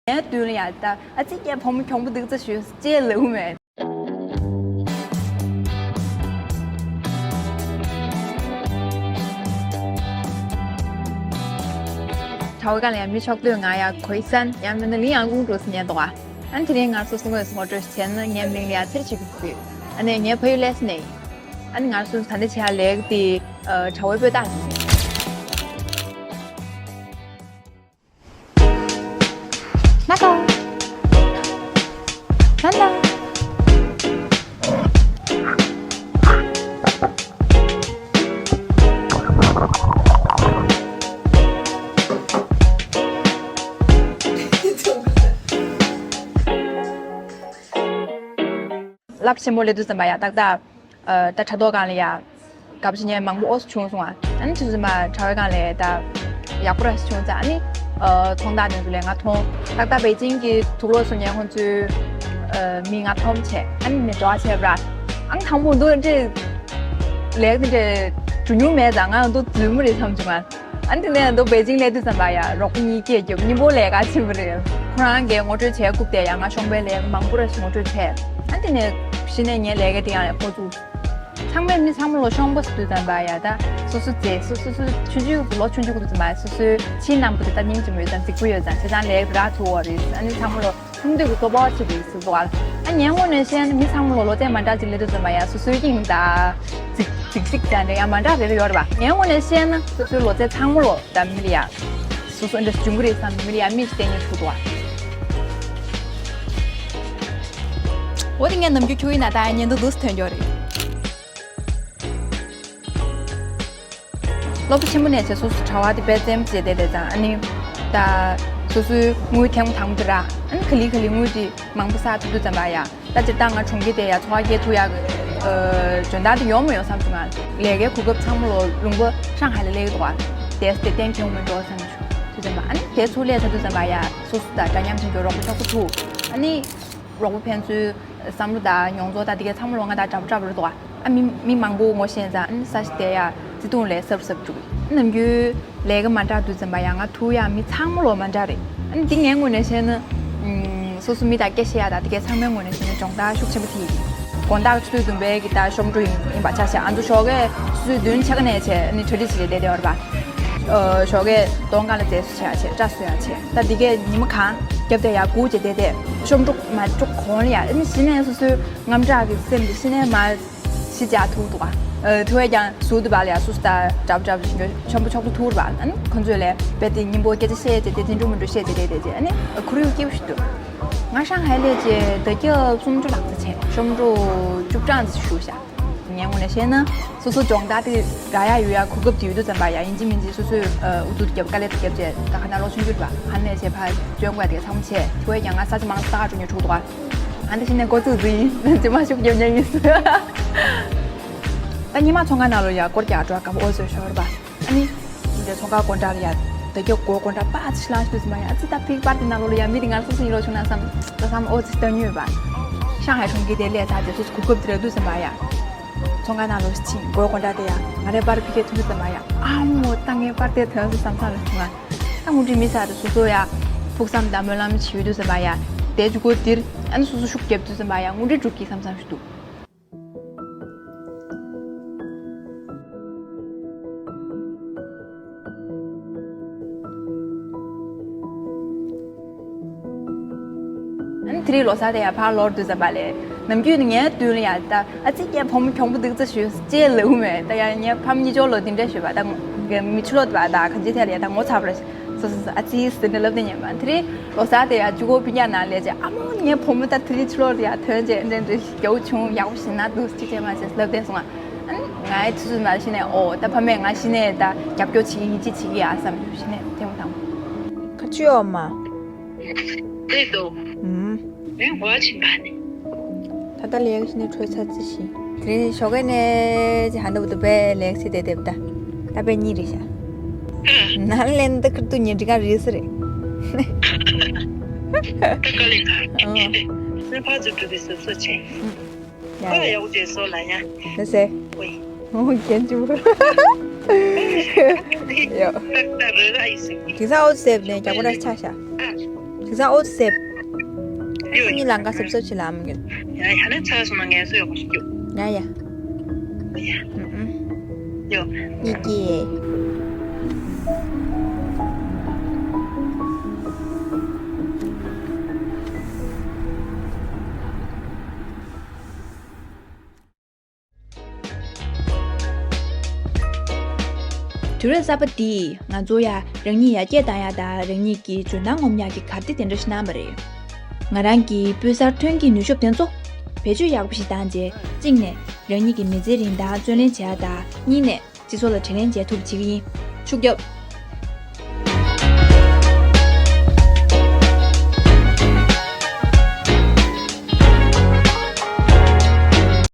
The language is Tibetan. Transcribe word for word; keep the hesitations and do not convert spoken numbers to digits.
ངའི་མདུན་ལ་ཡ་ད་ཨ་ཙི་ངའི་བུ་མོ་གྱོང་པོ་འདུག་ཙ་ཞུ་ཅེས་ལབ་མེད། གྲྭ་བ་གང་ལ་ཡ་མི་ཆོག་དུས་ང་ཡ་གོས་སན་ཡང་མིན་ན་ལི་ཡང་ཀུང་འགྲོ་སི་ཉན་དོ་ཨ། ཨན་དེ་རིང་ང་སོ་སོ་ངོས་སུ་ངོ་སྤྲོད་བྱས་ན་ངའི་མིང་ལ་ཡ་ཚེར་ཆེ་གི་ཕུད། ཨ་ནས་ངའི་ཕ་ཡུལ་ལས་ནས། ཨ་ནི་ང་སོ་སོ་ད་ནི་བྱ་ལེགས་དེ་གྲྭ་བའི་སྤོས་རྟགས་ཟིན། ན་ཀའོ། ན་ན། རླབས་ཆེན་པོ་སླེབས་དུས་ཙམ་པ་ཡ་ཏག་ཏག་ཨ་ད་དྲ་ཐོག་སྒང་ལ་ཡ། དགའ་པོ་བྱེད་མཁན་མང་པོ་ཨོ་སི་བྱུང་སོང་ཨ། ཨ་ནི་དུས་ཚོད་མ་དྲ་བའི་སྒང་ལ་ད་ཡག་པོ་ར་སི་བྱུང་ཙང་ཨ་ནི། ཨ་ཚོང་རྟགས་དེ་ཚོ་ལས་ང་མཐོང་། ཏག་ཏག་པེ་ཅིང་གི་དུག་ལོག་སོ་ཉན་ཁོང་ཚོའི་ཨ་མི་ང་མཐོང་བྱས་ཨ་ནི་ནི་འབྲེལ་བ་བྱས་པ་ར། ཨང་དང་པོ་འདུག་འདྲེ་ལེགས་འདི་འདྲེ་འགྲོ་མྱོང་མེད་ཙང་ང་འདུག་རྫུན་མོ་རེད་བསམ་བྱུང་ཨ། ཨ་ནི་དེ་ནས་འདུག་པེ་ཅིང་སླེབས་དུས་ཙམ་པ་ཡ་རོགས་པ་གཉིས་སྐད་རྒྱབ་གཉིས་པོ་ལས་ཀ་ཕྱིན་པ་རེད། ཁོ་རང་གིས་ངོ་སྤྲོད་བྱས་རྐུབ་དེ་ཡ་ང་ཤོང་པའི་ལས་ཀ་མང་པོ་ར་ཞིག་ངོ་སྤྲོད་བྱས། ཨ་ནི་དེ་ནས་གཞི་ནས་ངའི་ལས་ཀ་དེ་ཡང་ལས་ཁོ་ཚོ། ཚང་མས་མི་ཚང་མ་ལོ་ཤོང་པོ་སུ་དུས་ཙམ་པ་ཡ་ད་སོ་སོ་རྫས་སོ་སོ་སོ་ཆུང་ཆུང་ལོ་ཆུང་ཆུང་གི་དུས་ཙམ་པ་སོ་སོའི་ཕྱིའི་རྣམ་པ་དེ་ད་སྙིང་རྗེ་མོ་ཡོད་ཙང་རྫིག་པོ་ཡོད་ཙང་བྱས་ཙང་ལས་རག་ཐུབ་བ་རེད། ཨ་ནི་ཚང་མ་ལོ་ཆུང་དུས་ཀྱི་སྤོབས་པ་ཆེ་བའི་སུ་ཟོ་བ། ཨ་ངའི་ངོས་ནས་བཤད་ན་མི་ཚང་མ་ལོ་ལོ་ཚད་མ་འདྲ་ཅིག་སླེབས་དུས་ཙམ་པ་ཡ་སོ་སོའི་དབྱིངས་ད་རྫིག་རྫིག་རྫིག་ཙང་འདྲ་ཡ་མ་འདྲ་རེ་རེ་ཡོད་རེད་པ། ངའི་ངོས་ནས་བཤད་ན་སོ་སོའི་ལོ་ཚད་ཚང་མ་ལོ་ད་མི་ལ་ཡ། སོ་སོ་འདྲ་བྱུང་གི་རེད་བསམ་མི་ལ་ཡ་མིས་བལྟས་ནས་ཐུག་འདུག་བ། འོ་དེ་ངས་ནམ་རྒྱུན་ཁྱོད་ཡིན་ན་ད་ཉན་དུ་འདུག་ཐོན་འགྱོ་རེད། སློབ་གྲྭ་ཆེན་མོ་ནས་བྱས་སོ་སོ་གྲྭ་བ་དེ་དཔེ་བཙན་པོ་བྱས་བསྡད་བསྡད་ཙང་ཨ་ནི། ད་སོ་སོའི་དངུལ་ཐེངས་མ་དང་པོ་དེ་ར་ཨ་ནི་ག་ལེ་ག་ལེ་དངུལ་དེ་མང་པོ་བསགས་ཐུབ་དུས་ཙམ་པ་ཡ། ད་སྤྱིར་བཏང་ང་གྲོང་ཁྱེར་དེ་ཡ་འཚོ་བ་སྐྱེལ་ཐུབ་ཡག་གི་འཇོན་ཐང་དེ་ཡོང་མ་ཡོང་བསམ་བྱུང་ང་། ལས་ཀའི་གོ་སྐབས་ཚང་མ་ལོ་ལུང་པ་ཧྲང་ཧའེ་ལ་སླེབས་ཀྱི་འདུག་བ། དེས་དེ་གཏན་འཁེལ་མི་འགྲོ་བསམ་བྱུང་དུས་ཙམ་པ་ཨ་ནི་དེ་ཚུར་སླེབས་ཚར་དུས་ཙམ་པ་ཡ་སོ་སོ་དང་འདྲ་མཉམ་ཅན་གྱི་རོགས་པ་ཆོག་པོ་ཐུག་ཨ་ནི་རོགས་པ་ཕན་ཚུན་བསམ་བློ་དང་མྱོང་ཚོར་དང་དེ་ག་ཚང་མ་ལོ་ང་དང་འདྲ་པོ་འདྲ་པོ་རེད་འདུག་བ། ཨ་མི་མི་མང་པོ་ངོ་ཤེས་ཙང་ཨ་ནི་ས་ཞིག་བསྡད་ཡ་བརྩེ་དུང་ལས་སབ་སབ་འགྲོ་གི་ནམ་རྒྱུན། ལས་ཀ་མ་འདྲ་དུས་ཙམ་པ་ཡང་ང་ཐུག་ཡ་མི་ཚང་མ་ལོ་མ་འདྲ་རེད། ཨ་ནི་འདི་ངའི་ངོས་ནས་བཤད་ན། ཨུམ། སོ་སོ་མི་དང་སྐད་ཆ་བཤད་ཡ་དང་དེ་གའི་ཚང་མའི་ངོས་ནས་བཤད་ན་སྦྱོང་བརྡར་ཤུགས་ཆེན་པོ་ཐེབས་ཡོད། དགོང་དག་ཆུ་ཚོད་བདུན་པའི་གི་ད་གཤོམ་འགྲོ་ཡིན་ཡིན་པ་ཆ་བཞག་ཨ་ཚོ་ཞོགས་ཀས་ཆུ་ཚོད་བདུན་ཕྱེད་ཀ་ནས་བྱས་ཨ་ནི་གྲ་སྒྲིག་བྱེད་བསྡད་བསྡད་ཡོད་རེད་པ། ཨ། ཞོགས་ཀས་གདོང་ཁ་ལ་རྫས་བཟོ་བྱེད་ཡ་བྱས་སྐྲ་བཟོ་ཡ་བྱས་ད་འདི་གའི་ཉི་མ་གང་རྒྱབ་བསྡད་ཡ་སྒུག་བྱས་བསྡད་བསྡད་གཤོམ་འགྲོ་མ་འགྲོ་གོང་ལ་ཡ་ཨ་ནི་གཞི་ནས་སོ་སོའི་དངངས་སྐྲག་གི་སེམས་དེ་གཞི་ནས་མ། ཕྱི་རྒྱག་ཐུག་འདུག་ཨ། ཐུ་བས་ཀྱང་ཟུར་དུ་བ་ལ་ཡ་སུ་སུ་ད་གྲབ་གྲབ་ཞིག་འགྱོ་ཆོམ་པོ་ཆོག་ཏུ་ཐུག་ར་བ་ཨ་ནི་ཁོ་ཚོས་ལས་བེ་དེ་སྙིང་པོ་སྐད་ཆ་བཤད་བྱས་ཏེ་དེ་འགྲོ་མི་འགྲོ་བཤད་བྱས་ཏེ་དེ་བྱས་ཨ་ནི་ཁོ་རེའུ་སྐྱིད་པོ་ཞིག་འདུག་ང་ཧྲང་ཧའེ་ལས་བྱས་ད་སྐྱབས་སུམ་ཅུ་ལག་ཚ་བྱས་ཆོམ་འགྲོ་བཅུ་གྲངས་ཞིག་ཞུ་ཤག་ངའི་ངོས་ནས་བཤད་ན་སོ་སོ་སྦྱོང་བརྡར་དེ་རག་ཡ་ཡོད་ཡ་གོ་སྐབས་དེ་ཡོད་དུས་ཙམ་པ་ཡ་ཡིན་གཅིག་མིན་གཅིག་སོ་སོས་ཨུ་ཚུགས་རྒྱབ་དཀའ་ལས་རྒྱབ་བྱས་ད་ཁ་ན་ལོ་ཆུང་ཆུང་ར་ཧ་ནས་བྱས་ཕར་བཅོན་དགོས་ཡ་དེ་ཚང་མ་བྱས་ཐུ་བས་ཀྱང་ང་ས་ཆ་མང་ས་ཁ་འགྲོ་ཉོ་ཆུག་འདུག་ཨ། ཨ་འདི་ཕྱི་ནས་འགོ་བཙུགས་འདི་ཡིན། རྗེས་མ་ཤུགས་རྒྱབ་མཁན་ཡིན་ཟེར། ད་ཉི་མ་ཚོང་ཁང་ནང་ལོ་ཡ་སྐོར་རྒྱག་འགྲོ་སྐབས་ཨོ་ཟེར་ཤོར་བ། ཨ་ནི། འདི་ཚོང་ཁང་སྒོ་འགྲམ་ལ་ཡ། ད་སྐྱོ་སྒོ་སྒོ་འགྲམ་པ་ཚི་ལང་ཤི་དུས་ཙམ་པ་ཡ་ཨ་ཙི་ད་ཕིག་པར་དེ་ནང་ལོ་ལ་ཡ་མི་དེ་ང་སོ་སོ་ཡིན་ལོ་བྱུང་ན་བསམ། ད་བསམ་ཨོ་ཙི་སྟོན་ཉོས་པ། ཤང་ཧའེ་གྲོང་ཁྱེར་དེ་ལས་ད་དེ་སོ་སོ་གོ་སྐབས་དེ་རག་དུས་ཙམ་པ་ཡ། ཚོང་ཁང་ནང་ལོ་ཕྱིན་སྒོ་སྒོ་འགྲམ་དེ་ཡ་ང་རའི་པར་ཕི་ཁའི་ཐུང་དུས་ཙམ་པ་ཡ་ཨ་མོ་ད་ངའི་པར་དེ་ཐོན་སོང་བསམ་བསམ་ལ་བྱུང་ང་། ད་དངོས་འབྲེལ་མི་ས་དེ་སོ་སོ་ཡ། ཕུགས་བསམ་དང་སྨོན་ལམ་བྱེད་དུས་ཙམ་པ་ཡ། དེ་ཇུ་གོ་དིར། ཨ་ནི་སོ་སོ་ཤུགས་རྒྱབ་དུས་ཙམ་པ་ཡ་དངོས་འབྲེལ་འགྲུབ་ཀྱི་བསམ་བསམ་ཞིག་འདུག་ཨ་ནི་དེ་རིང་ལོ་གསར་དེ་ཡ་ཕར་ལོར་དུས་ཙམ་པ་ལས། ནམ་རྒྱུན་ནི་ངའི་མདུན་ལ་ཡ་ད་ཨ་ཙི་ངའི་བུ་མོ་གྱོང་པོ་འདུག་ཙ་ཞུ་ཅེས་ལབ་མེད་ད་ཡ་ངའི་ཕམ་གཉིས་ཆོག་ལོ་འདི་འདྲ་ཞུས་པ་ད་མི་ཆུ་ལོག་དེ་བ་ད་ག་ཅི་ཐད་ལ་ཡ་ད་ངོ་ཚ་བ་རེད། སོ་སོ་སོ་ཨ་ཙི་ཟེར་ནས་ལབ་དེ་ཉན་པ་དེ་རིང་ལོ་གསར་དེ་ཡ་ཇུ་གོ་པི་ཉ་ན་ལས་ཅེ་ཨ་མོ་ངའི་བུ་མོ་ད་དེ་རིང་ཆུ་ལོག་དེ་ཡ་ཐོན་ཅེ་འདྲ་འདྲ་རྒྱའུ་ཆུང་ཡག་པོ་ཞིག་ན་འདུག་ཅི་བྱས་མ་བྱས་ལབ་དེ་སོང་ང་། ཨ་ནི་ང་ཡི་ཆུ་ཚོད་མ་ཤི་ནས་ཨོ་ད་ཕ་མས་ང་ཤི་ནས་ད་རྒྱབ་སྐྱོར་བྱེད་ཀྱི་ཡིན་ཅི་བྱེད་ཀྱི་ཡ་བསམ་ཤི་ནས་ཐེངས་མ་དང་། ཁ་ཆུ་ཡོད་མ། དེ་དོ། ཨུམ། ངས་གོ་བ་ཕྱིན་པ་ནི། ད་ལྟ་ལེགས་ཤི་ནས་འཕྲོད་ཚར་ཙི་ཤི། དེ་རིང་ཞོགས་ཀས་ནས་ཅི་ཧ་འདབ་ཏུ་པའི་ལེགས་ཤི་དེ་དེབ་ད། ད་པའི་གཉིས་རེད་ཤག་ནང་ལེན་ད་ཁུར་དུ་ཉིན་འགྲིག་ག་རེད་ཟེར། ད་ག་ལེ་ག་ཨོ། ངས་ཕ་ཚུ་གྲུ་པའི་སོ་སོ་ཆེ། ཨུམ། ཡ་ཨ་ཡ། ཡག་པོ་བྱས་སོ་ལ་ཡ། ད་ཟེ། ཝེ། ཨོ་གན་ཅུ། ཡ། ད་ད་རེ་ར་ཡི་སི། དེ་ས་ཨོ་སེབ་ནས་རྒྱ་གོ་ར་ཆ་ཤ། ཨ། དེང་སང་ཨོ་ཙི་སེབ། ཡོ། ཁྱེད་གཉིས་ལ་ང་སེབ་སེབ་བྱེད་ལ་མི་འགྱུར། ཡ་ཡ། ནས་ཚ་སོང་ན་ངལ་གསོ་ཡོད་པ་ཞིག་རྒྱུག། ཡ་ཡ། ཡ། ཨུ་ཨུ། ཡོ། གཉིས་ཀྱིས། དུས་རབས་གསར་པ་འདིས་ང་ཚོ་ཡ་རང་ཉིད་ཡར་རྒྱས་གཏང་ཡ་དང་རང་ཉིད་ཀྱི་འཇོན་ཐང་ངོམ་ཡ་གི་གར་སྟེགས་དེ་འདྲ་ཞིག་གནང་བ་རེད། ང་རང་གིས་སྤུས་གསར་ཐོན་སྐྱེད་ནུས་ཤུགས་དེ་ཚོ་བེད་སྤྱོད་ཡག་པོ་ཞིག་བཏང་རྗེས་གཅིག་ནས་རང་ཉིད་ཀྱི་མི་ཚེ་རིན་ཐང་བརྩོན་ལེན་བྱེད་ཡ་དང་གཉིས་ནས་སྤྱི་ཚོགས་ལ་དྲིན་ལན་འཇལ་ཐུབ་པ་བྱེད་ཀྱི་ཡིན། ཤུགས་རྒྱོབ།